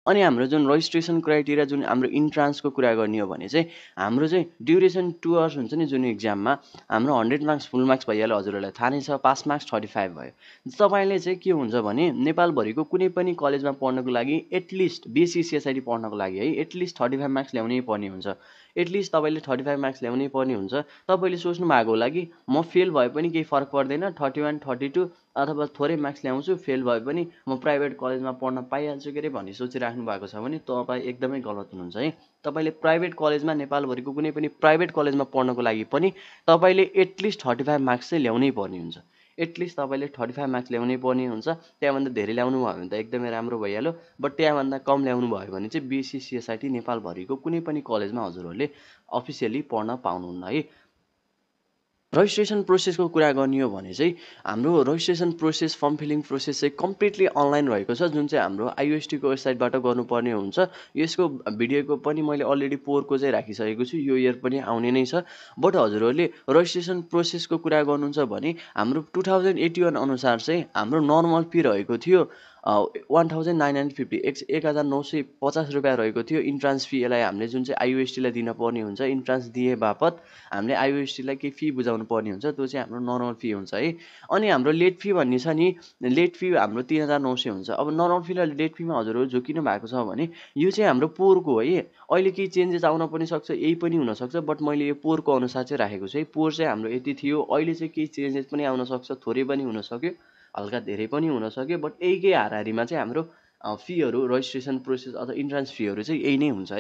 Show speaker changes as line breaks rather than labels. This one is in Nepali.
अनि हाम्रो जुन रजिस्ट्रेसन क्राइटेरिया जुन हाम्रो इन्ट्रान्सको कुरा गर्ने हो भने चाहिँ हाम्रो चाहिँ ड्युरेसन 2 आवर्स हुन्छ नि जुन एक्जाममा हाम्रो 100 मार्क्स फुल मार्क्स भइहाल्यो हजुरहरूलाई थाहा नै छ पास मार्क्स 35 भयो तपाईँले चाहिँ के हुन्छ भने नेपालभरिको कुनै पनि कलेजमा पढ्नको लागि एटलिस्ट बिएससी सिएसआइटी पढ्नको लागि है एटलिस्ट 35 मार्क्स ल्याउनै पर्ने हुन्छ एटलिस्ट तपाईँले 35 मार्क्स ल्याउनै पर्ने हुन्छ तपाईँले सोच्नु भएको होला कि म फेल भए पनि केही फरक पर्दैन 31 32 अथवा थोरै मार्क्स ल्याउँछु फेल भए पनि म प्राइभेट कलेजमा पढ्न पाइहाल्छु के अरे भन्ने सोचिराख्नु भएको छ भने तपाईँ एकदमै गलत हुनुहुन्छ है तपाईँले प्राइभेट कलेजमा नेपालभरिको कुनै पनि प्राइभेट कलेजमा पढ्नको लागि पनि तपाईँले एटलिस्ट 35 मार्क्स चाहिँ ल्याउनै पर्ने हुन्छ एटलिस्ट तपाईँले 35 मार्क्स ल्याउनै पर्ने हुन्छ त्यहाँभन्दा धेरै ल्याउनु भयो भने त एकदमै राम्रो भइहाल्यो बट त्यहाँभन्दा कम ल्याउनु भयो भने चाहिँ बिएससी सिएसआइटी नेपालभरिको कुनै पनि कलेजमा हजुरहरूले अफिसियली पढ्न पाउनुहुन्न है रजिस्ट्रेसन प्रोसेसको कुरा गर्ने हो भने चाहिँ हाम्रो registration process form feeling process चाहिँ कम्प्लिटली अनलाइन रहेको छ जुन चाहिँ हाम्रो आइओएसटीको वेबसाइटबाट गर्नुपर्ने हुन्छ यसको भिडियोको पनि मैले अलरेडी पोहोरको चाहिँ राखिसकेको छु यो इयर पनि आउने नै छ बट हजुरहरूले रजिस्ट्रेसन प्रोसेसको कुरा गर्नुहुन्छ भने हाम्रो 2081 अनुसार चाहिँ हाम्रो नर्मल फी रहेको थियो 1950 1950 रुपियाँ रहेको थियो इन्ट्रान्स फी यसलाई हामीले जुन चाहिँ आइओएसटीलाई दिनुपर्ने हुन्छ इन्ट्रान्स दिए बापत हामीले आइओएसटीलाई केही फी बुझाउनु पर्ने हुन्छ त्यो चाहिँ हाम्रो नर्मल फी हुन्छ है अनि हाम्रो लेट फी भन्ने छ नि लेट फी हाम्रो 3900 हुन्छ अब नर्मल फी र लेट फीमा हजुरहरू झुकिनु भएको छ भने यो चाहिँ हाम्रो पोहोरको है अहिले केही चेन्जेस आउन पनि सक्छ यही पनि हुनसक्छ बट मैले यो पोहोरको अनुसार चाहिँ राखेको छु है पोहोर चाहिँ हाम्रो यति थियो अहिले चाहिँ केही चेन्जेस पनि आउन सक्छ थोरै पनि हुनसक्यो हल्का धेरै पनि हुनसक्यो बट यहीकै हाराहारीमा चाहिँ हाम्रो फीहरू रजिस्ट्रेसन प्रोसेस अथवा इन्ट्रान्स फीहरू चाहिँ यही नै हुन्छ